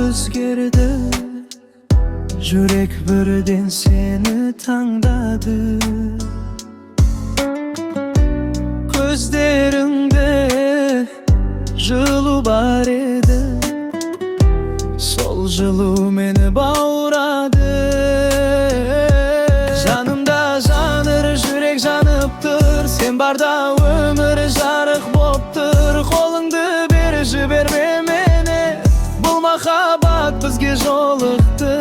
Өзгерді, жүрек бірден сені таңдады. Көздеріңде жылу бар еді, сол жылу мені баурады. Жанымда жаныр, жүрек жанып тұр, сен барда өмір жарық боп тұр. Қолыңды бер, жіберме мені, бұл махаббат бізге жолықты.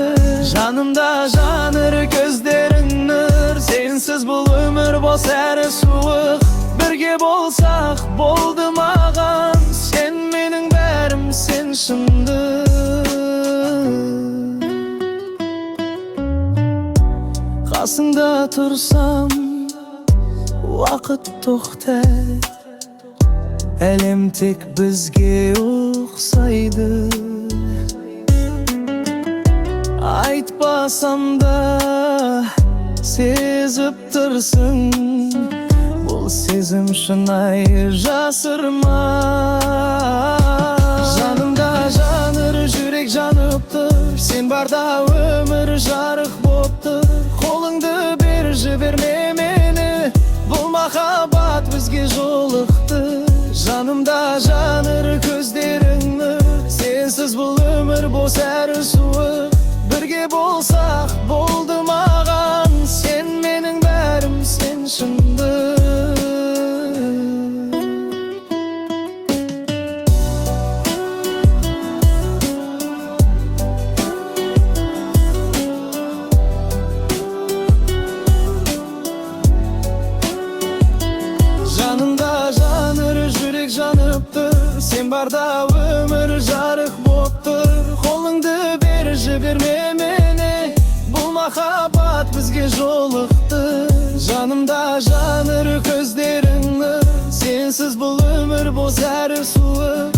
Жанымда жаныр, көздерің нұр, сенсіз бұл өмір бос әрі суық. Бірге болсақ болды маған, сен менің бәрім, сен шындық. Қасыңда тұрсам, уақыт тоқтайды, әлем тек бізге ұқсайды. Айтпасам да, сезіп тұрсың, бұл сезім шынайы, жасырма. Жанымда жаныр, жүрек жанып тұр, сен барда өмір жарық боп тұр. Қолыңды бер, жіберме мені, бұл махаббат бізге жолықты. Жанымда жаныр, көздерің нұр, сенсіз бұл өмір бос әрі суық. Бірге болсақ болды маған, сен менің бәрім, сен шындық. Жанымда жаныр, жүрек жанып тұр, сен барда өмір жарық боп тұр. Қолыңды бер, жіберме мені, бұл махаббат бізге жолықты. Жанымда жаныр, көздерің нұр, сенсіз бұл өмір бос әрі суық.